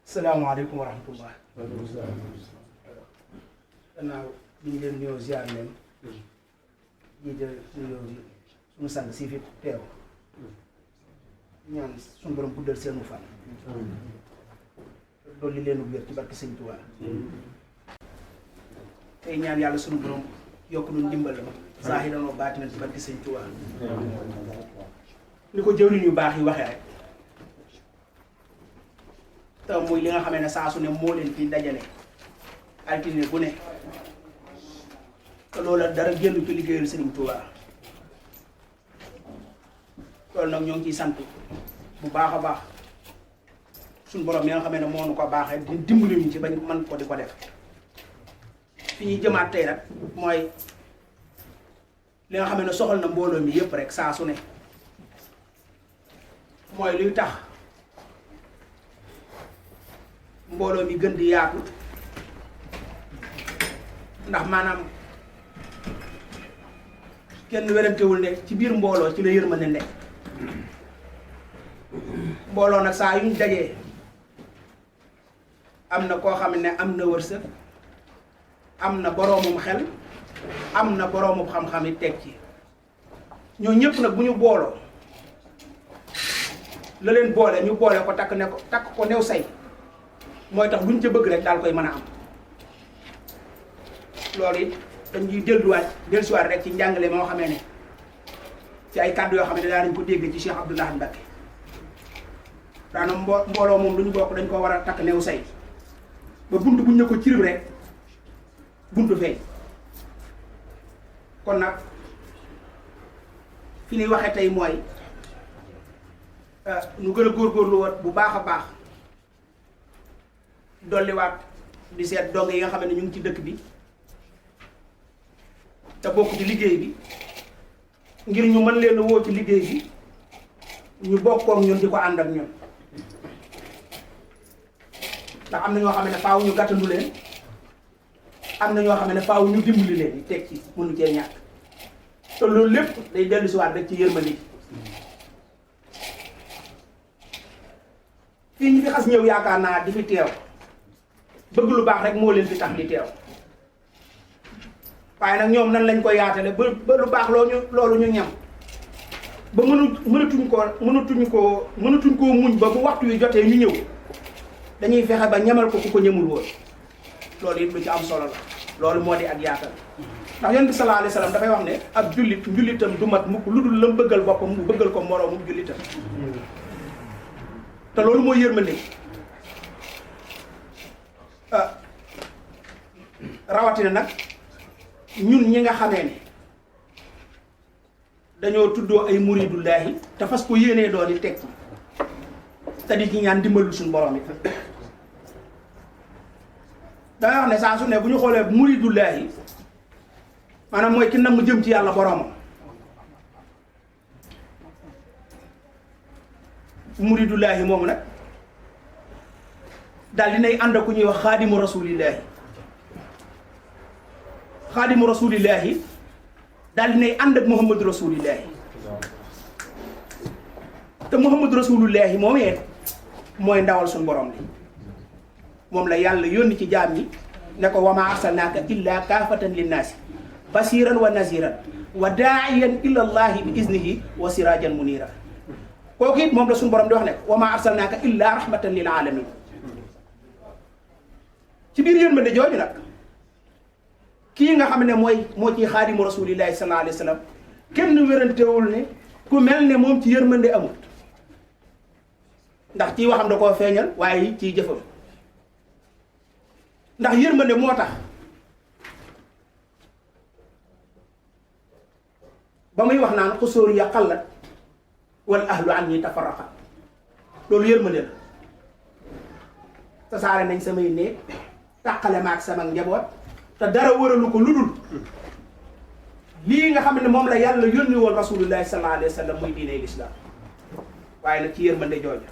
Assalamualaikum warahmatullah. Gannaaw bi ñu leen nuyoo ziar leen jiite nuyoo bi suñu sang si fi teew ñaan suñu borom guddal seenu fan dolli leen wér ci barke Sëñ Tuubaa tey ñaan yàlla suñu borom yokk nu ndimbal zaahiran wa baatinan ci barke Sëñ Tuubaa ni ko jëwriñ yu baax yi waxee rek te muy li nga xamee ne saa su ne moo leen fi dajale altine bu ne te loola dara génn ci liggéeyal Sëriñ Tuubaa loolu nag ñoo ngi ciy sant bu baax a baax suñu borom yi nga xamee ne moo nu ko baaxee di dimbali ñu ci bañ man ko di ko def fi ñuy jëmaat tey rek mooy li nga xamee ne soxal na mbooloo mi yëpp rek saa su ne mooy luy tax mbooloo mi gën di yaatu ndax maanaam kenn werantewul ne ci biir mbooloo ci la yërmande nekk mbooloo nag saa yu ñu dajee am na koo xam ne am na wërsëg am na boroomum xel am na boroomum xam-xam yi teg ci ñoo ñëpp nag bu ñu booloo la leen boole ñu boole ko takk ko new say mooy tax luñ ca bëgg rek daal koy mën a am loolu it dañuy dellusiwaat rek ci njàngale moo xamee ne ci ay kàddu yoo xam ne daanañ ko dégg ci Cheikh Abdou Lahad Mbacké daanaka mbooloo moom lu ñu bokk dañ ko war a takk new say ba bunt buñ ne ko cirib rek buntu feeñ kon nag fi ñuy waxee tey mooy nu gën a góorgóorlu wat bu baax a baax dolliwaat di seet dong yi nga xam ne ñu ngi ci dëkk bi te bokk ci liggéey bi ngir ñu mën leen a woo ci liggéey bi ñu bokkook ñun di ko ànd ak ñun ndax am na ñoo xam ne faaw ñu gàttandu leen am na ñoo xam ne faaw ñu dimbali leen yi teg ci mënu cee ñàkk te loolu lépp day dellu si waat rek ci yërmande fii ñu fi xas ñëw yaakaar naa di fi teew bëgg lu baax rek moo leen fi tax di teew waaye nag ñoom nan lañ ko yaatale ba lu baax loolu ñu ñam ba mënatuñ koo muñ ba bu waxtu wi jotee ñu ñëw dañuy fexe ba ñamal ko ku ko ñamul woon loolu it lu ci am solo la loolu moo di ak yaatal ndax Yonent bi sallallahu alayhi wasallam dafay wax ne ab njullitam du mat mukk lu dul la mu bëggal boppam mu bëggal ko moroomum jullitam te loolu mooy yërmande rawatina nag ñun ñi nga xamee ne dañoo tuddoo ay muridullaahi te fas ko yéenee doon di teg te di ci ñaan dimbalul suñu borom it dangay wax ne saa su ne bu ñu xoolee muridullaahi maanaam mooy ki nam mu jëm ci yàlla boromam muridullaahi moomu nag daal dinay ànd ak ku ñuy wax xaadimu rasuulillaahi xaadimu rasuulillaahi daal dinay ànd ak muhammadu rasuulillaahi te muhammadu rasuulillaahi moom mooy ndawal suñu borom li moom la yàlla yónni ci jaam ñi ne ko wa maa arsalnaaka illa kaafatan linnaasi basiran wa naziran wa daaiyan ila allahi bi iznihi wa sirajan munira kooku it moom la suñu borom di wax ne wa maa arsalnaaka illa rahmatan lil alamin ci biir yërmande jooju nag kii nga xam ne moo ci xaadimu rasulillahi sallallahu alayhi wa sallam kenn wérantewul ne ku mel ne moom ci yërmande amul ndax ci waxam da koo feeñal waaye ciy jëfam ndax yërmande moo tax ba muy wax naan xusóor ya xallat wal ahlu an ñi tafaraqa loolu yërmande la tasaare nañ samay néeg tàqale ma ak sama njaboot te dara wëralu ko lu dul lii nga xam ne moom la yàlla yónni woon rasulullahi sallallahu alayhi wa sallam muy diine lislaam waaye nag ci yërmande jooju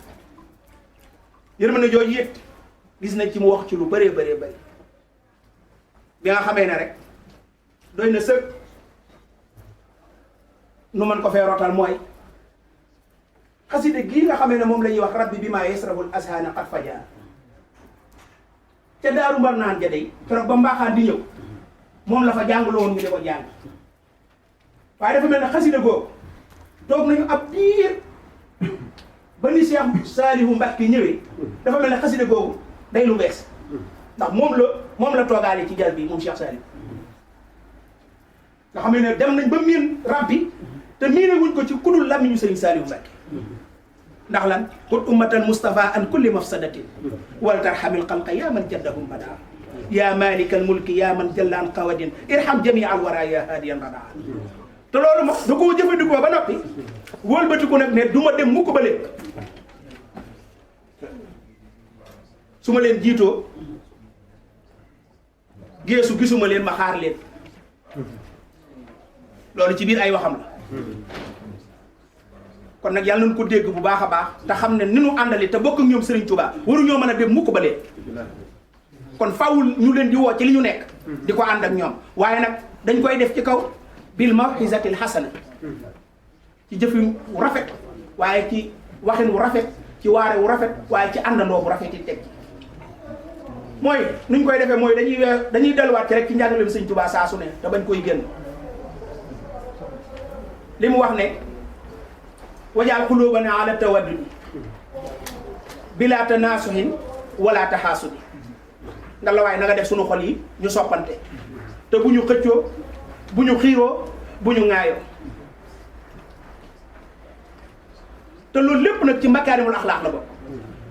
yëpp gis nañ ci mu wax ci lu bëree bëri bi nga xamee ne rek doy na sëg nu mën ko fee rotal mooy xaside gii nga xamee ne moom la ñuy wax rabbi bi maa yasrahul ashaana qad fajaa ca daaru mbar naan ja day keroog ba mbaaxaan di ñëw moom la fa jàngaloo woon ñu de ko jàng waaye dafa mel ne xaside googu toog nañu ab diir ba ni Cheikh Saalihu Mbàkke ñëwee dafa mel ne xaside googu day lu bees ndax moom la toogaale ci jal bi moom Cheikh Saalihu nga xam ne dem nañ ba miin rabbi te miine wuñ ko ci kudul làmmiñu Sëriñ Saalihu Mbàkke ndax lan xut ummatal Mustafa an kulli mafsadatin wal tarhamil xalqa yaa man jaddahum badaa yaa malikal mulki yaa man jalla an qawadin irham jamii al wara yaa hadiyan radaa te loolu moom da koo jëfandikoo ba noppi wëlbatiku nag ne du ma dem mukk ba léegi su ma leen jiitoo geesu gisuma leen ma xaar leen loolu ci biir ay waxam la kon nag yàlla nañu ko dégg bu baax a baax te xam ne ni nu àndali te bokk ak ñoom Serigne Touba waruñoo mën a dem mukk ba leen kon fawul ñu leen di woo ci li ñu nekk di ko ànd ak ñoom waaye nag dañ koy def ci kaw bil mawhizatil hasana ci jëfin wu rafet waaye ci waxin wu rafet ci waare wu rafet waaye ci àndandoo bu rafet yi teg mooy nuñ koy defee mooy dañuy delluwaat ci rek ci njàngaleem Serigne Touba saa su ne te bañ koy génn li mu wax ne wajaal xuluubana ala tawaddudi bila tanaasuhin wala taxaasudi nga la waaye na nga def sunu xol yi ñu soppante te bu ñu xëccoo bu ñu xiiroo bu ñu ŋaayoo te loolu lépp nag ci makaarimul axlaaq la bokk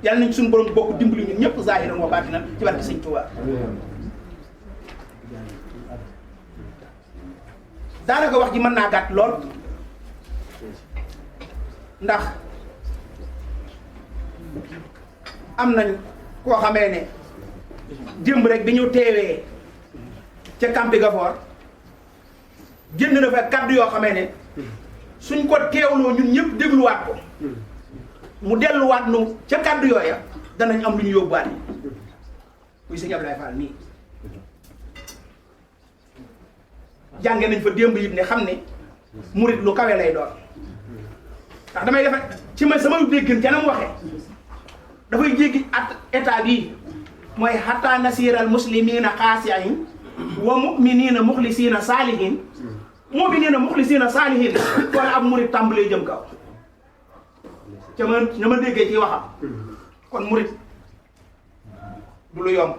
yàlla nañ suñu borom bokk dimbali ñun ñëpp zaahiran wa baatinan ci barke Sëñ Tuubaa daanaka wax ji mën naa gàtt lool ndax am nañ koo xamee ne démb rek bi ñu teewee ca Campi Gafoor génn na fa kaddu yoo xamee ne suñ ko teewloo ñun ñëpp dégluwaat ko mu delluwaat nu ca kaddu yooya danañ am lu ñu yóbbuwaat yi kuy sëñ Ablaye Fall nii jànge nañ fa démb it ne xam ne murit lu kawe lay doon ndax damay defe ci ma sama déggin ca nam waxee dafay jéggi at état bii mooy hatta nasiral muslimina xaasiin wa muminina muxlisina saalihin muminina muxlisina saalihin wala ab murit tàmbalee jëm kaw ca ma na ma déggee ci waxam kon murit du lu yomb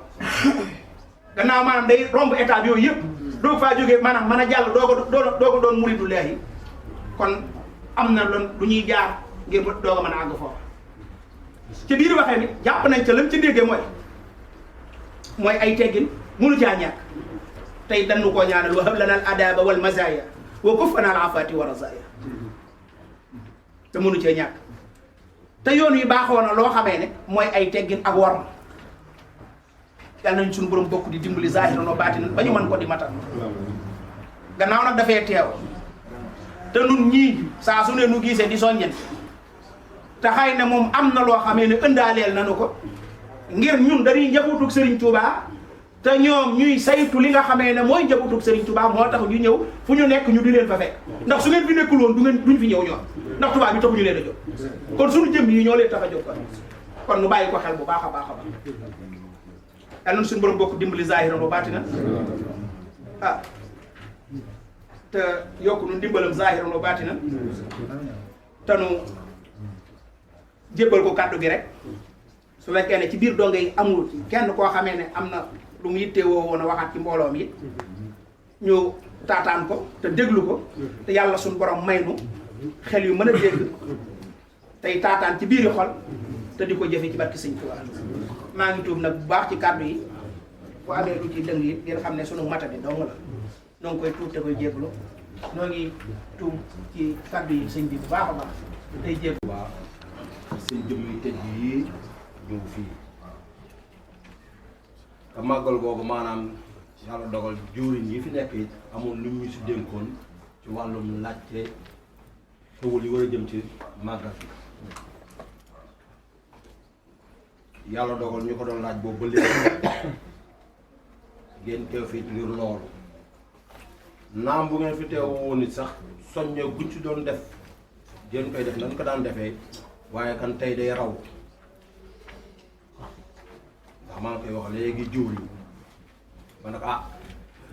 gannaaw maanaam day romb état yooyu yëpp doog faa jógee maanaam mën a jàll doo ko doon muridu leehi kon am na loon lu ñuy jaar ngir doog a mën a àgg foofu ci biir waxee ni jàpp nañ ca lañ ci déggee mooy ay teggin munu caa ñàkk tey dañu koo ñaanal wa hab lana al adaba wal mazaya wa kufana al afati wa razaya te munu cee ñàkk te yoon yi baaxoo na loo xamee ne mooy ay teggin ak worma yàlla nañ suñu borom bokk di dimbali zahiran wa baatin ba ñu mën ko di matal gannaaw nag dafay teew te nun ñii saa su ne nu gisee di soññen te xëy na moom am na loo xamee ne ëndaaleel nanu ko ngir ñun dañuy njabootu Serigne Touba te ñoom ñuy saytu li nga xamee ne mooy njabootu Serigne Touba moo tax ñu ñëw fu ñu nekk ñu di leen fa fekk ndax su ngeen fi nekkul woon duñ fi ñëw ñoom ndax Touba bi taxu ñu leen a jóg kon suñu jëm yi ñoo leen tax a jóg kon nu bàyyi ko xel bu baax a baax a baax yàlla na suñu borom bokk dimbali zaahiran wa baatina ah te yokk nu dimbalam zaahiran wa baatina te nu jébbal ko kàddu gi rek su fekkee ne ci biir donge yi amul kenn koo xamee ne am na lu mu yittewoo woon a waxaat ci mbooloo mi ñu taataan ko te déglu ko te yàlla suñu borom may nu xel yu mën a dégg tey taataan ci biiri xol te di ko jëfe ci barki Sëñ Tuubaa maa ngi tuub nag bu baax ci kàddu yi bu amee lu ci dëng yi ngeen xam ne sunu mata bi dong la noo ngi koy tuub te koy jéglu noo ngi tuub ci kàddu yi sëñ bi bu baax a baax tey jéglu baax seen jëm yi tëj yi ñëw fii te màggal googu maanaam yàlla dogal jëwriñ yi fi nekk it amoon lu ñu si dénkoon ci wàllum laajte xewul yi war a jëm ci màggal yàlla dogal ñu ko doon laaj boobu ba léegi ngeen teew fii ngir loolu naam bu ngeen fi teew woon nit sax soññe guñ ci doon def ngeen koy def nan ko daan defee waaye kan tey day raw ndax maa ngi koy wax léegi jiw yi ma ne ko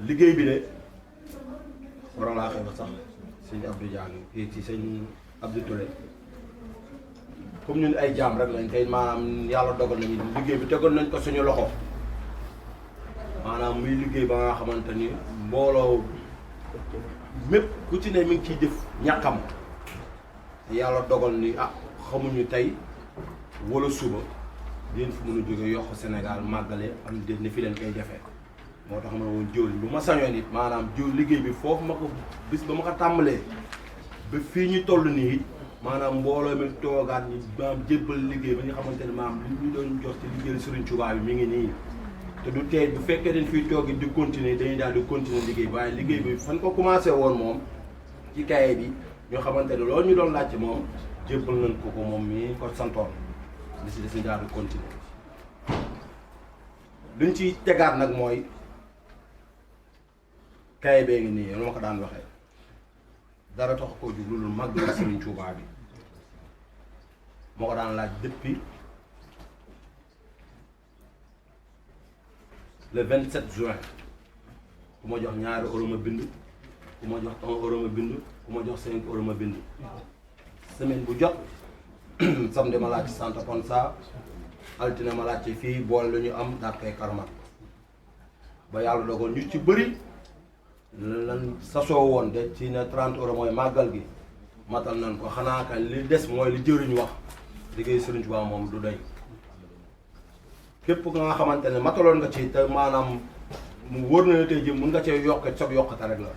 liggéey bi de waroon laa xew sax sëñ Abdou Diagne kii ci sëñ Abdou Touré comme ñun ay jaam rek lañ tey maanaam yàlla dogal nañu liggéey bi tegoon nañ ko suñu loxo maanaam muy liggéey ba nga xamante ni mbooloo mépp ku ci ne mi ngi ciy def ñàkkam yàlla dogal ni xamuñu tey wala suba dinañ fi mën a jóge yokk Sénégal màggale am déet ni fi leen koy defee moo tax ma ne woon jëwriñ bu ma sañoon it maanaam jiw liggéey bi foofu ma ko bis ba ma ko tàmbalee ba fii ñu toll nii it maanaam mbooloo mi toogaat ñi maanaam jébbal liggéey ba nga xamante ne maanaam li ñu doon jox ci liggéey Serigne Touba bi mi ngi nii te du tey bu fekkee dañ fiy toog di continuer dañuy daal di continuer liggéey bi waaye liggéey bi fan ko commencé woon moom ci kaye bi ñoo xamante ne loolu ñu doon laajte moom jébbal nañ ko moom mii ko santoon li si des daal di continuer luñ ci tegaat nag mooy kaye bee ngi nii lu ma ko daan waxee dara tax koo jug loolu màggal Serigne Touba bi moo ko daan laaj depuis le 27 juin ku ma jox ñaari euro ma bind ku ma jox 1 euro ma bind ku ma jox 5 euro ma bind semaine bu jot samedi ma laaj ci Santa Ponsa altine ma laaj ci fii bool lu ñu am daal koy karmat ba yàlla dogal ñu ci bëri lan sasoo woon de ci ne 30 euro mooy màggal gi matal nañ ko xanaa kañ li des mooy li jëriñ wax liggéey Serigne Touba moom du doy képp nga xamante ne mataloon nga ci te maanaam mu wóor na ne tey jii mun nga cee yokk soog yokkate rek la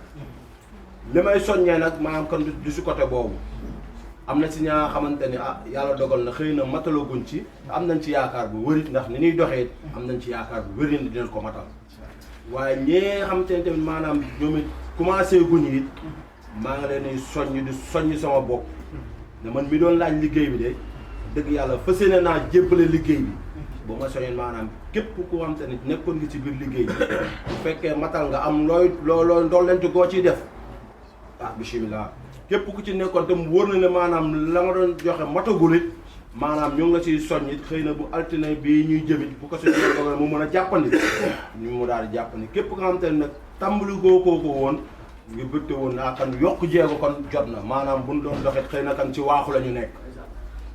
li may soññee nag maanaam kon du si côté boobu am na si ñaa xamante ni yàlla dogal na xëy na matalaguñ ci am nañ ci yaakaar bu wëri ndax ni ñuy doxee am nañ ci yaakaar bu wëri ni dinañ ko matal waaye ñee nga xamante ne tamit maanaam ñoom it commencé guñ it maa ngi leen di soññ sama bopp ne man mi doon laaj liggéey bi de dëgg yàlla fas yéene naa jébbale liggéey bi ba ma soññee maanaam képp ku xamante ne nekkoon nga ci biir liggéey bi bu fekkee matal nga am looy ndollent goo ciy def bismillah képp ku ci nekkoon te mu wóor na ne maanaam la nga doon joxe matagul it maanaam ñu ngi la ciy soññ it xëy na bu altine bii ñuy jëmit bu ko soññee mu mën a jàppandi ñu mu daal di jàppandi képp nga xamante ne nag tàmbali goo kooku woon nga bëtte woon naa kan yokk jéego kon jot na maanaam buñ doon doxit xëy na kan ci waaxu la ñu nekk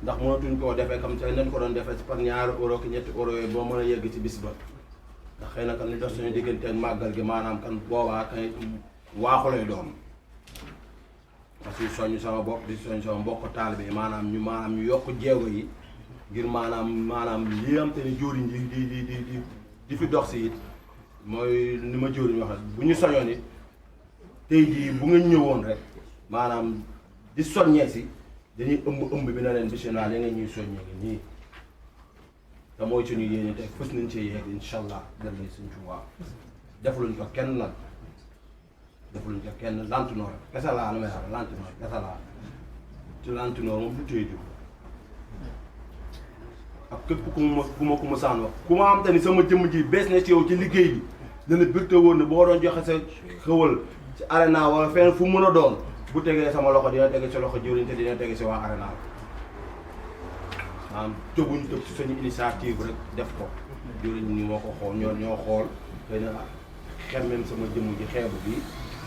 ndax mënatuñ koo defee comme tey nañ ko doon defee ci par ñaari euro ki ñetti euro yooyu boo mën a yegg ci bis ba ndax xëy na kan li dox suñu diggante ak màggal gi maanaam kan boobaa kay waaxu lay doon parce que soññ sama bopp di soññ sama mbokk taalibe yi maanaam ñu yokk jéego yi ngir maanaam li am te ni jóoriñ di fi dox si it mooy ni ma jóoriñ wax bu ñu soñoon it tey jii bu nga ñëwoon rek maanaam di soññee si dañuy ëmb bi na leen bisimilah li nga ñuy soññee ngi nii te mooy suñu yéene tey fës nañ cee yeeg incha allah dem nañ suñ ci waaw defaluñ ko kenn nag defaluñ ko kenn lantinoor kese laa lu may xam lantinoor kese laa ci lantinoor moom du téye jóg ak képp ku ma saan wax ku ma am te ni sama jëmm ji bees na ci yow ci liggéey bi dana birte woon ne boo doon joxe sa xëwal ci arena wala fenn fu mën a doon bu tegee sama loxo dina tege ci loxo jëriñ te dina tege ci waa arena maanaam jóguñu tëb ci suñu initiative rek def ko jëriñ ni moo ko xool ñoo xool xëy na xemmem sama jëmm ji xeebu bi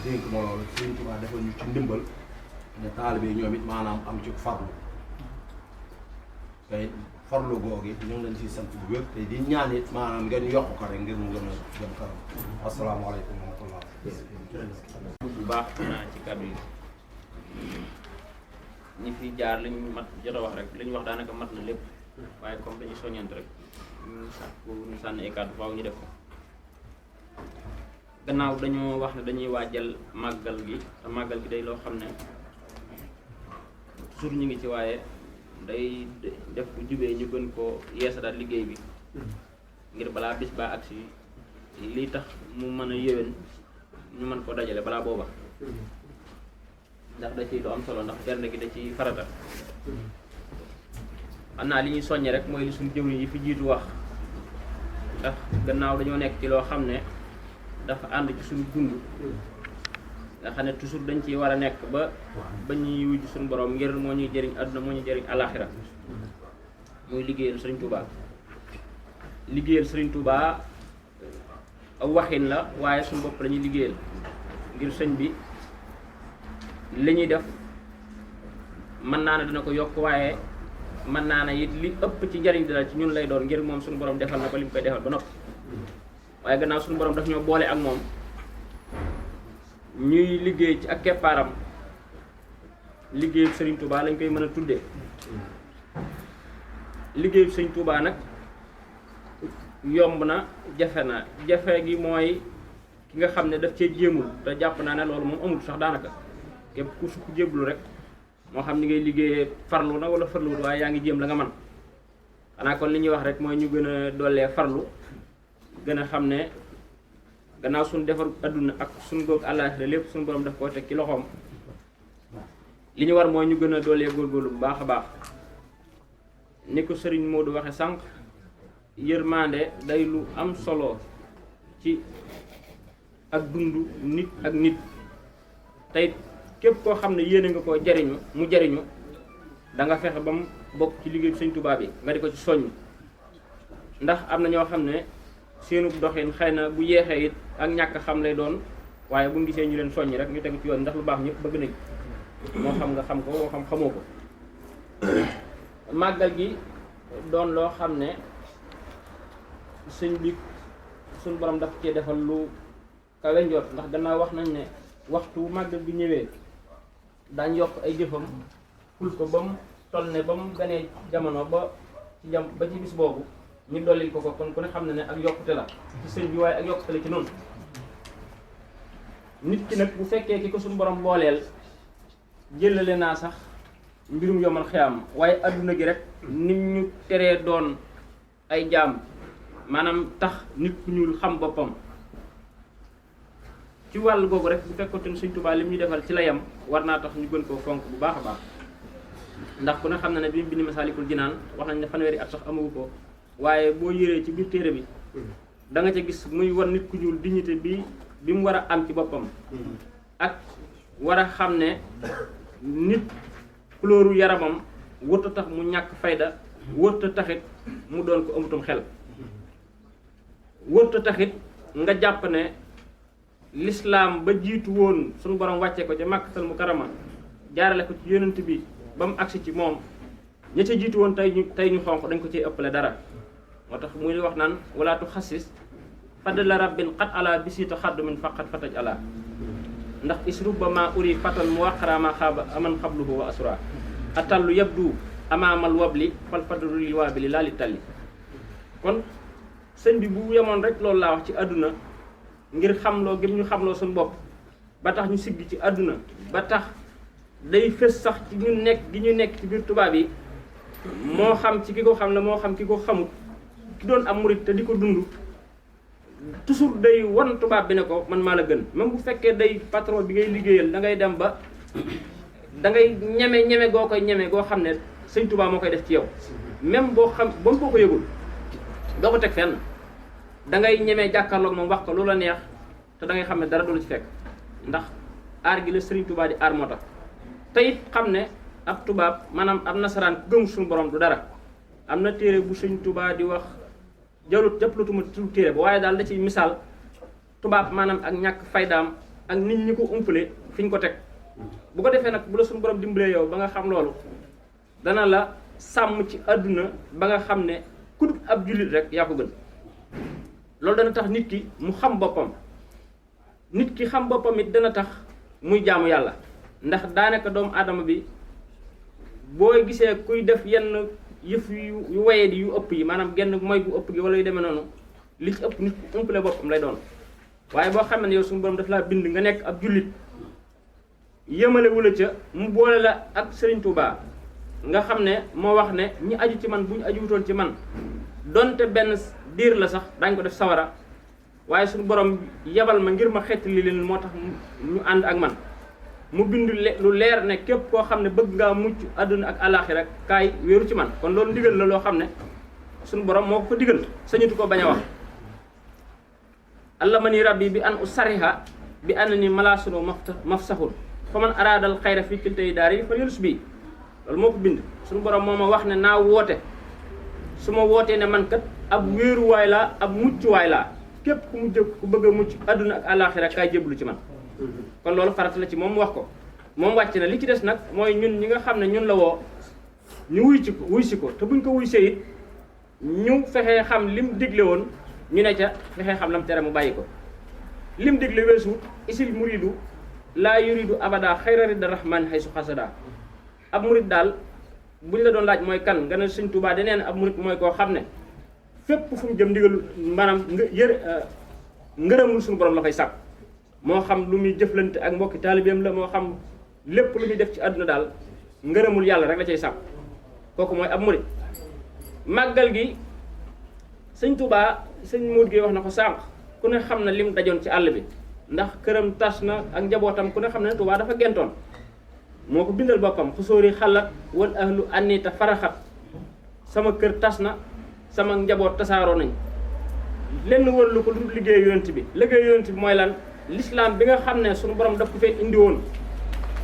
dénk ma loolu Sëriñ Tuubaa defal ñu ci ndimbal ne taalibe yi ñoom it maanaam am ci farlu tey farlu googu ñu ngi leen siy sant bu wér te di ñaan it maanaam ngeen yokk ko rek ngir mu gën a jëm kanam asalaamaaleykum wa rahmatullah bu baax naa ci kàddu yi ñi fi jaar liñ mat jot a wax rek li ñu wax daanaka mat na lépp waaye comme dañuy soññant rek ñu sànni ay kàddu faaw ñu def ko gannaaw dañoo wax ne dañuy waajal màggal gi te màggal gi day loo xam ne toujours ñu ngi ci waaye day def bu jubee ñu gën koo yeesalaat liggéey bi ngir balaa bis baa agsi lii tax mu mën a yéwén ñu mën koo dajale balaa booba ndax da ciy lu am solo ndax bernde gi da ciy farata xam naa li ñuy soññe rek mooy li suñu jëwriñ yi fi jiitu wax ndax gannaaw dañoo nekk ci loo xam ne dafa ànd ci suñu dund nga xam ne toujours dañ ciy war a nekk ba ñuy wujj suñu borom ngir moo ñuy jëriñ àdduna moo ñuy jëriñ alaxira muy liggéeyal Sëriñ Tuubaa liggéeyal Sëriñ Tuubaa aw waxin la waaye suñu bopp lañuy liggéeyal ngir sëñ bi li ñuy def mën naa ne dina ko yokk waaye mën naa ne it li ëpp ci njariñ dina ci ñun lay doon ngir moom suñu borom defal na ko li mu koy defal ba noppi waaye gannaaw suñu borom daf ñoo boole ak moom ñuy liggéey ci ak keppaaram liggéeyu Sëriñ Tuubaa lañ koy mën a tuddee liggéeyu Sëriñ Tuubaa nag yomb na jafe gi mooy ki nga xam ne daf cee jéemul te jàpp naa ne loolu moom amul sax daanaka képp ku sukk jéblu rek moo xam ni ngay liggéeyee farlu na wala farluwut waaye yaa ngi jéem la nga man xanaa kon li ñuy wax rek mooy ñu gën a dollee farlu gën a xam ne gannaaw suñu defar adduna ak suñu goog àllaaxira lépp suñu borom daf koo teg ci loxoom li ñu war mooy ñu gën a dollee góorgóorlu bu baax a baax ni ko Sëriñ Modou waxe sànq yërmande day lu am solo ci ak dund nit ak nit tey képp koo xam ne yéene nga koo jariñu mu jariñu da nga fexe ba mu bokk ci liggéey Sëriñ Tuubaa bi nga di ko ci soññ ndax am na ñoo xam ne seenu doxin xëy na bu yeexee it ak ñàkk xam lay doon waaye bu ñu gisee ñu leen soññ rek ñu tegu ci yoon ndax lu baax ñëpp bëgg nañ moo xam nga xam ko moo xam xamoo ko màggal gi doon loo xam ne sëñ bi suñ borom daf cee defal lu kawe njort ndax gannaaw wax nañ ne waxtu màggal bi ñëwee daañ yokk ay jëfam ful ko ba mu toll ne ba mu ganee jamono ba ci bis boobu ñu dollil ko kon ku ne xam ne ne ak yokkute la ci sëñ bi waaye ak yokkute la ci noonu nit ki nag bu fekkee ki ko suñu borom booleel jëlale naa sax mbirum yomal xiyaam waaye adduna gi rek nit ñu teree doon ay jaam maanaam tax nit ku ñuul xam boppam ci wàll googu rek bu fekkoon ne Sëriñ Tuubaa li mu ñu defal ci la yem war naa tax ñu gën koo fonk bu baax a baax ndax ku ne xam na ne bi mu bind Masaalikul Jinaan wax nañ ne fanweeri at sax amagu ko waaye boo yëree ci biir téere bi da nga ca gis muy war nit ku ñuul dignité bi mu war a am ci boppam ak war a xam ne nit couleur yaramam wërta tax mu ñàkk fayda wërta taxit mu doon ko amutum xel wërta taxit nga jàpp ne lislaam ba jiitu woon suñu borom wàcce ko ca Makkatal Mukarrama jaarale ko ci yonent bi ba mu agsi ci moom ña ca jiitu woon tey ñu xonq dañ ko ciy ëppale dara moo tax muy wax naan walaatu xasis fadla rabbin xat ala bisita xaddu min faqat fataj ala ndax isrubba ma uri fatan mu waqara ma xaaba aman xabluhu wa asura atallu yabdu amaamal wabli fal fadlu li waabili laa li talli kon sëñ bi bu yemoon rek loolu laa wax ci àdduna ngir xamloo gëm ñu xamloo suñu bopp ba tax ñu sigg ci àdduna ba tax day fës sax ci ñu nekk gi ñu nekk ci biir tubaab yi moo xam ci ki ko xam ne moo xam ki ko xamut ki doon am murit te di ko dund toujours day wan tubaab bi ne ko man maa la gën même bu fekkee day patron bi ngay liggéeyal da ngay dem ba da ngay ñeme goo koy ñeme goo xam ne sëñ Tuubaa moo koy def ci yow même boo xam ba mu boo ko yëgul doo ko teg fenn da ngay ñeme jàkkaarloog moom wax ko lu la neex te da ngay xam ne dara du la ci fekk ndax aar gi la Sëriñ Tuubaa di aar moo tax te it xam ne ab tubaab maanaam ab nasaraan gëm suñu borom du dara am na téere bu Sëñ Tuubaa di wax jàppalutuma tudd téere ba waaye daal da ciy misaal tubaab maanaam ak ñàkk faydaam ak nit ñi ko umpale fi ñu ko teg bu ko defee nag bu la suñu borom dimbalee yow ba nga xam loolu dana la sàmm ci àdduna ba nga xam ne ku dul ab jullit rek yaa ko gën loolu dana tax nit ki mu xam boppam nit ki xam boppam it dana tax muy jaamu yàlla ndax daanaka doomu aadama bi booy gisee kuy def yenn yëf yu waye di yu ëpp yi maanaam genn mooy gu ëpp gi wala yu demee noonu li ci ëpp nit ku umpale boppam lay doon waaye boo xam ne yow suñu borom daf laa bind nga nekk ab jullit yëmale wula ca mu boole la ak Serigne Touba nga xam ne moo wax ne ñi aju ci man bu ñu ajuwutoon ci man donte benn diir la sax daañ ko def sawara waaye suñu borom yebal ma ngir ma xettali leen moo tax ñu ànd ak man mu bind lu leer ne képp koo xam ne bëgg ngaa mucc àdduna ak àllaaxira kaay wéeru ci man kon loolu ndigal la loo xam ne suñu borom moo ko digal sañatu ko bañ a wax allamani rabbi bi an usariha bi an ni malaasunu mafsahun fa man araadal xayra fi kiltay daari fa yelus bii loolu moo ko bind suñu borom moo ma wax ne naa woote su ma wootee ne man kat ab wéeruwaay laa ab muccuwaay laa képp ku mu jëg ku bëgg a mucc àdduna ak àllaaxira kaay jébbalu ci man kon loolu farata la ci moom wax ko moom wàcc na li ci des nag mooy ñun ñi nga xam ne ñun la woo ñu wuy si ko te buñ ko wuy see it ñu fexee xam lim digle woon ñu ne ca fexee xam lam tere mu bàyyi ko lim digle weesu isil muridu laa yuridu abada xayra ridda rahman haysu xasada ab murid daal buñ la doon laaj mooy kan nga ne Sëñ Tuubaa danee ne ab murid mooy koo xam ne fépp fu mu jëm ndigal maanaam ngërëmul suñu borom la fay sàkk moo xam lu muy jëflante ak mbokki taalibeem la moo xam lépp lu muy def ci àdduna daal ngërëmul yàlla rek la cay sàkk kooku mooy ab murid màggal gi Sëñ Tuubaa sëñ Modou Gueye wax na ko sànq ku ne xam na lim dajoon ci àll bi ndax këram tas na ak njabootam ku ne xam ne Tuubaa dafa gentoon moo ko bindal boppam xusóori xalat wal ahlu annita faraxat sama kër tas na sama njaboot tasaaroo nañ lenn wërlu ko lu liggéey yonent bi liggéey yonent bi mooy lan l'islam bi nga xam ne suñu borom daf ko fee indi woon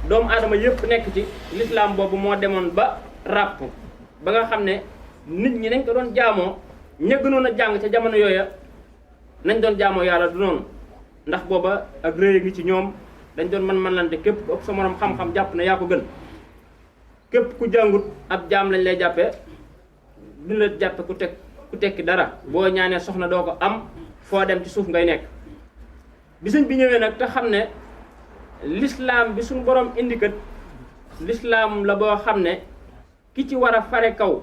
doomu aadama yëpp nekk ci l'islam boobu moo demoon ba ràpp ba nga xam ne nit ñi nañ ko doon jaamoo ña gënoon a jàng ca jamono yooya nañ doon jaamoo yàlla du noonu ndax booba ak rëy ngi ci ñoom dañ doon man lante képp ku ëpp sa morom xam-xam jàpp ne yaa ko gën képp ku jàngut ab jaam lañ lay jàppee duñ la jàppe ku tekki dara boo ñaanee soxna doo ko am foo dem ci suuf ngay nekk bi sëñ bi ñëwee nag te xam ne l'islam bi suñu borom indi kat l'islam la boo xam ne ki ci war a fare kaw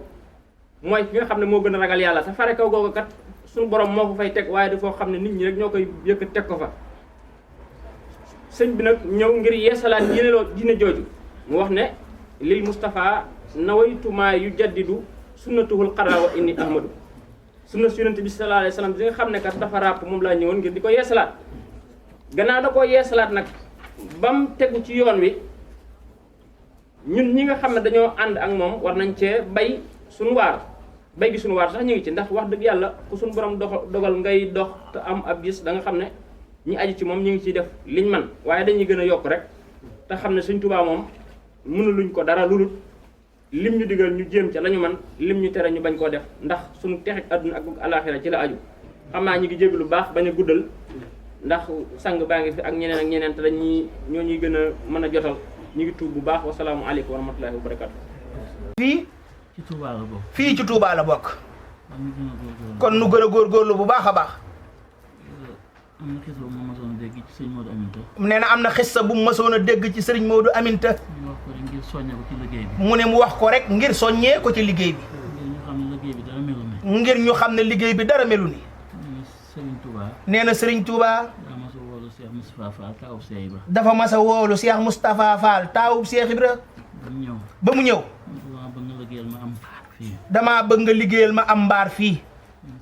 mooy ki nga xam ne moo gën a ragal yàlla te fare kaw googu kat suñu borom moo ko fay teg waaye dafoo xam ne nit ñi rek ñoo koy yëkkat teg ko fa sëñ bi nag ñëw ngir yeesalaat diine jooju mu wax ne lil Mustafa nawaytumaa yu jaddidu sunnatuhul xarra wa inni ahmadu sunna si yonent bi sallallahu alayhi wa sallam bi nga xam ne kat dafa ràpp moom laa ñëwoon ngir di ko yeesalaat gannaaw da koo yeesalaat nag bam tegu ci yoon wi ñun ñi nga xam ne dañoo ànd ak moom war nañ cee bay suñu waar bay gi suñu waar sax ñu ngi ci ndax wax dëgg yàlla ku suñu borom dogal ngay dox te am ab gis da nga xam ne ñi aju ci moom ñu ngi ciy def liñ man waaye dañuy gën a yokk rek te xam ne Sëñ Tuubaa moom mënuluñ ko dara lu dul lim ñu digal ñu jéem ca la ñu man lim ñu tere ñu bañ koo def ndax suñu texek àdduna ak alaaxira ci la aju xam naa ñu ngi jégg lu baax bañ a guddal ndax sang baa ngi fi ak ñeneen te dañuy ñoo ñuy gën a mën a jotal ñu ngi tuub bu baax wasalaamu aleykum wa rahmatullahi wa barakatu fii ci Touba la bokk. fii ci Touba la bokk kon nu gën a góorgóorlu bu baax a baax am na xisa bu ma masoon a dégg ci sëñ Modou Aminta. nee na am na xissa bu mu masoon a dégg ci sëriñ Modou Aminta ñu wax ko rek ngir soññee ko ci liggéey bi. mu ne mu wax ko rek ngir soññee ko ci liggéey bi ngir ñu xam ne liggéey bi dara melu ni. ngir ñu xam ne liggéey bi dara melu ni Serigne Touba. nee na sëriñ Touba daa mas a woolu Cheikh Moustapha Fall taawub Cheikh Ibra. dafa mas a woolu Cheikh Moustapha Fall taawub Cheikh Ibra ba mu ñëw. ba mu ñëw dama bëgg nga liggéeyal ma am fii. damaa bëgg nga liggéeyal ma am mbaar fii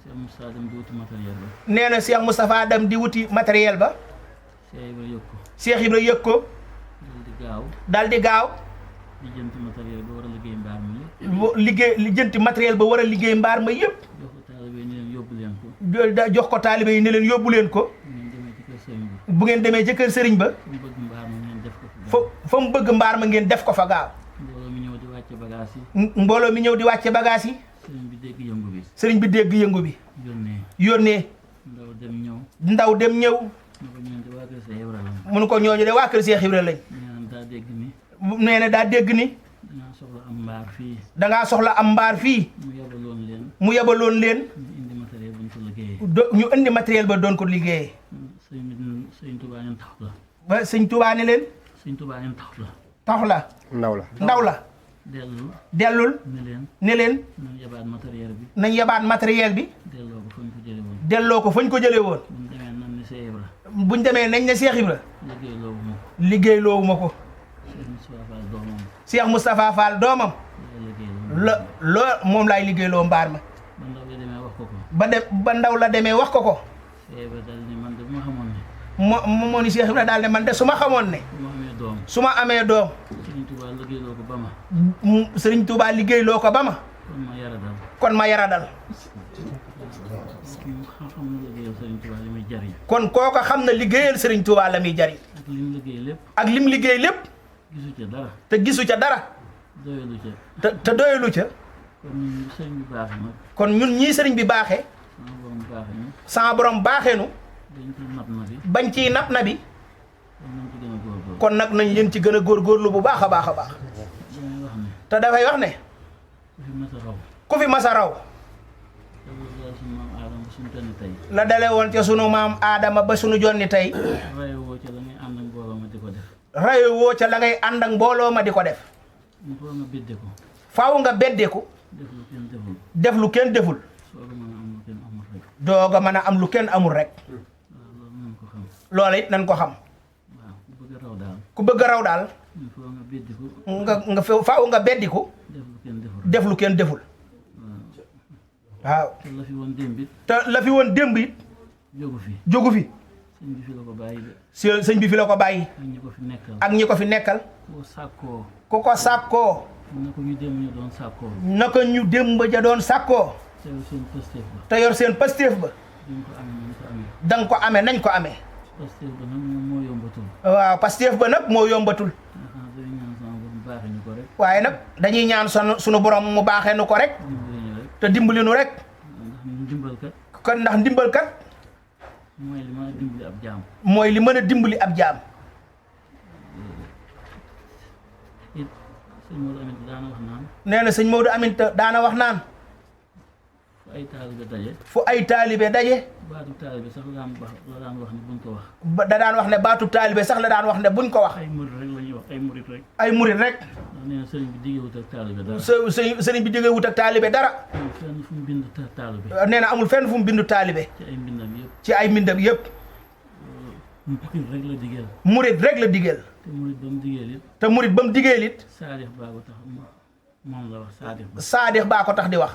Cheikh Moustapha dem di wuti matériel ba. nee na Cheikh Moustapha dem di wuti matériel ba Cheikh Ibra yëg ko. Cheikh Ibra yëg ko dal di gaaw. dal di gaaw di jënti matériel ba war a liggéey mbaar mi yëpp. li jënti matériel ba war a liggéey mbaar ma yëpp jox ko taalibe yi ni leen yóbbu leen ko. jox ko taalibe yi ne leen yóbbu leen ko bu ngeen demee ci kër sëriñ ba fa mu bëgg mbaar ma ngeen def ko fa gaaw mbooloo mi ñëw di wàcce bagage yi. mbooloo mi ñëw di wàcce bagage yi sëriñ bi dégg yëngu bi. sëriñ bi dégg yëngu bi. yónnee. ndaw dem ñëw. mu ne ko ñooñu de waa kër Seex Ibra lañ. nee na daa dégg ni. dangaa soxla am mbaar fii. mu yebaloon leen. ñu indi matériel ba doon ko liggéeyee. ba sëñ Tuubaa ne leen. taxu la. ndaw la. dellul. ne leen. nañ yabaat matériel bi. delloo ko fañ ko jëlee woon. buñ demee nañ ne Seex Ibra. liggéey loowu ma ko. Cheikh Moustapha Fall doomam. moom laay liggéey loo mbaar ma. ba ndaw la demee wax ko ko. moo ni Cheikh Ibra daal ne man de su ma xamoon ne. su ma amee doom. Sëriñ Tuubaa liggéey loo ko ba ma. kon ma yara dal. kon kooka xam na liggéeyal Sëriñ Tuubaa la muy jariñ. ak lim liggéey lépp. te gisu ca dara. te doyalu ca. kon ñun ñii sëriñ bi baaxee. sama borom baaxee nu. bañ ciy nap na bi. kon nag nañ leen ci gën a góorgóorlu bu baax a baax a baax. te dafay wax ne. ku fi masa raw. la dale woon ca sunu maam Aadama ba sunu jonni tey. rayo woo ca la ngay ànd ak mbooloo ma di ko def. faaw nga beddeku. def lu kenn deful. dooga mën a am lu kenn amul rek. loola it nañ ko xam. ku bëgg a raw daal. nga faaw nga beddiku. def lu kenn deful. waaw. te la fi woon démb it. jógu fi. sëñ bi fi la ko bàyyi. ak ñi ko fi nekkal. ku ko sàkkoo. naka ñu démb ja doon sàkkoo. te yor seen pastéef ba. danga ko amee nañ ko amee. waaw pastéef ba nag moo yombatul. waaye nag dañuy ñaan sunu borom mu baaxee nu ko rek. te dimbali nu rek. kon ndax ndimbal kat. mooy li mën a dimbali ab jaam. nee na sëñ Maodo Aminta daana wax naan. fu ay taalibe daje. baatu taalibe sax la daan wax ne buñ ko wax. da daan wax ne baatu taalibe sax la daan wax ne buñ ko wax. ay murit rek la ñuy wax ay murit rek. ay murit rek. nee na sëriñ bi diggewut ak taalibe dara. sëriñ bi diggewut ak taalibe dara. amul fenn fu mu bind taalibe. nee na amul fenn fu mu bindu taalibe. ci ay mbindam yëpp. ci ay mbindam yëpp. murit rek la diggeel. murit rek la diggeel. te murit ba mu diggeel it. te murit ba mu diggeel it. saadix baa ko tax moom la wax saadix ba. saadix baa ko tax di wax.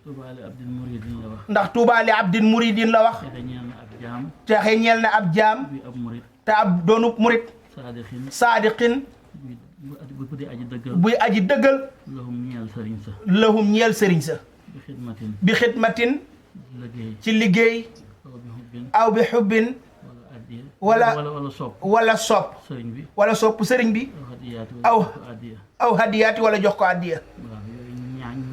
tuubaali abdin muridin la wax. ndax tuubaali abdin muridin la wax. texe ñeel na ab jaam. texe ñeel na ab jaam. bi ab murid. te ab doonu murid. saadixin. buy aji dëggal. buy aji dëggal. lahum ñeel sëriñ sa. lahum ñeel sëriñ sa. bi xidmatin. bi xidmatin. ci liggéey. aw bi xubbin. wala sopp. sëriñ bi. wala sopp sëriñ bi. aw hadiyaati wala jox ko addiya.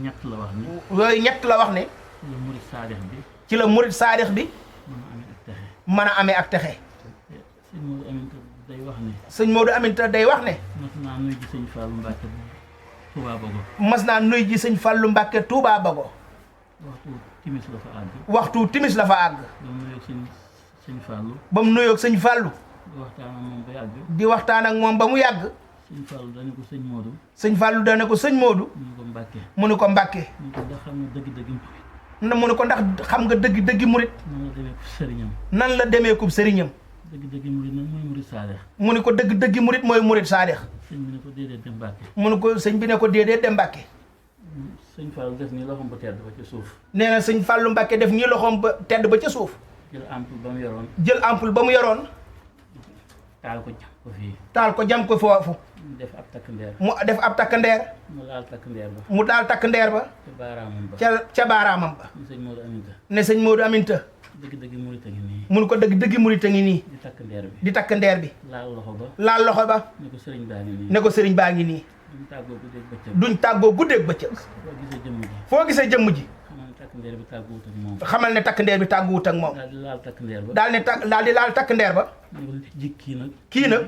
ñett la wax ne. yooyu ñett la wax ne. ci la murid saadix bi. ci la murid saadix bi. mën a amee ak texe. sëñ Maodo Aminta day wax ne. sëñ Maodo Aminta day wax ne. mas naa nuy ji sëñ Fallou Mbacke Touba Bago. mas naa nuy ji sëñ Fallou Mbacke Touba Bago. waxtu timis la fa àgg. waxtu timis la fa àgg. ba mu nuyoog sëñ Fallou. ba mu nuyoog sëñ Fallou. di waxtaan ak moom ba di waxtaan ak moom ba mu yàgg. yàgg. sëñ Fallou dana ko sëñ Modou. sëñ Fallou dana ko sëñ Modou. mu ne ko Mbacke. mu ne ko Mbacke. mu ne ko ndax xam nga dëgg-dëgg murit. mu ne ko ndax xam nga dëgg-dëgg murit. nan la demee ko sëriñam. nan la demee ko sëriñam. dëgg-dëgg murit nag mooy murit saadix. mu ne ko dëgg-dëgg murit mooy murit saadix. sëñ bi ne ko déedéet dem Mbacke. mu ne ko sëñ bi ne ko déedéet dem Mbacke. sëñ Fallou def nii loxoom ba tedd ba ca suuf. nee na sëñ Fallou Mbacke def nii loxoom ba tedd ba ca suuf. jël ampoule ba mu yoroon. jël ampoule ba mu yoroon. taal ko jam ko fii. taal ko jam ko foofu. mu def ab takk ndeer. mu def ab takk ndeer. mu daal takk ndeer ba. mu daal takk ndeer ba. ca baaraamam ba. ca baaraamam ba. ne sëñ Maodo Aminta. ne sëñ Maodo Aminta. dëgg-dëgg murit a ngi nii. mun ko dëgg-dëgg murit a ngi nii. di takk ndeer bi. di takk ndeer bi. laal loxo ba. laal loxo ba. ne ko sëriñ baa ngi nii. ne ko sëriñ baa ngi nii. duñ tàggoo guddeeg bëccëg. duñ tàggoo guddeeg bëccëg. foo gisee jëmm ji. foo gisee jëmm ji. ndeer bi tàgguwut ak moom. xamal ne takk ndeer bi tàgguwut ak moom. daal di laal takk ndeer ba. daal di laal takk ndeer ba. jikki nag. kii nag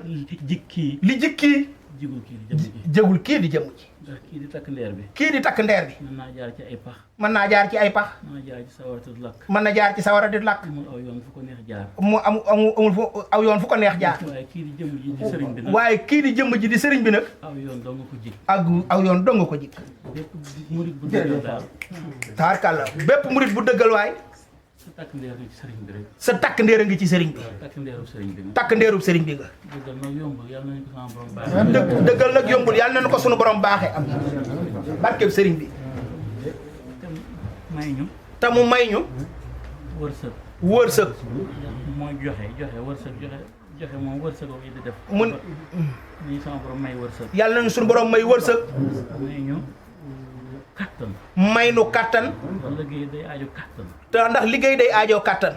jikki. li jikki. jigul kii di jëmm ji. jégul kii di jëmm ji. ndax kii di takk ndeer bi. kii di takk ndeer bi. mën naa jaar ci ay pax. mën naa jaar ci ay pax. mën naa jaar ci sawaratu lakk. mën na jaar ci sawara di lakk. amul aw yoon fu ko neex jaar. mu amul fu aw yoon fu ko neex jaar. waaye kii di jëmm ji di sëriñ bi nag. waaye kii di jëmm ji di sëriñ bi nag. aw yoon doo nga ko jig. ak aw yoon dong ko jik. bépp murit bu dëggal daal. taarkàlla bépp murit bu dëggal waay. sa takk ndeer ngi ci sëriñ bi rek. sa takk ndeer a ngi ci sëriñ bi. takk ndeeru sëriñ bi nag. takk ndeerub sëriñ bi nga. dëggal nag yombul yàlla nañu ko sama borom baax. dëggal nag yombul yàlla nañu ko sunu borom baaxee am. barkeb sëriñ bi. te may ñu. te mu may ñu. wërsëg. wërsëg. mooy joxe wërsëg joxe moom wërsëg yi di def. mun ni sama borom may wërsëg. yàlla nañu sunu borom may wërsëg. may ñu kattan. may nu kattan. ndax liggéey day aajo kattan. te ndax liggéey day aajoo kattan.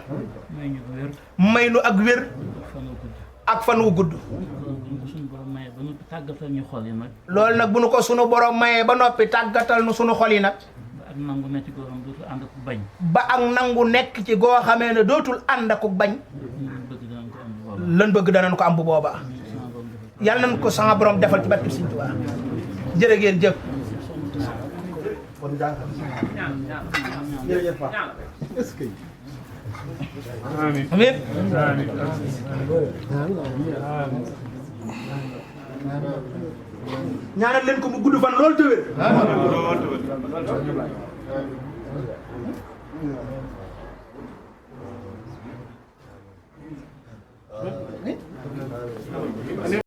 may ñu wér. may nu ak wér. ak fan wu gudd. ak fan wu gudd. loolu bu ñu ko suñu borom mayee ba noppi tàggatal ñu xol yi nag. loolu nag bu nu ko sunu borom mayee ba noppi tàggatal nu sunu xol yi nag. ba ak nangu nekk ci goo xam dootul ànd ak bañ. ba ak nangu nekk ci goo xamee ne dootul ànd ak bañ. lan bëgg danañ ko am bu lan bëgg danañ ko am bu boobaa. boobaa. sama borom defal yàlla nañ ko sama borom defal ci barke Sëriñ Tuubaa. jërë ngeen jëf. amiin. ñaanal leen ko mu gudd fan lool te wér.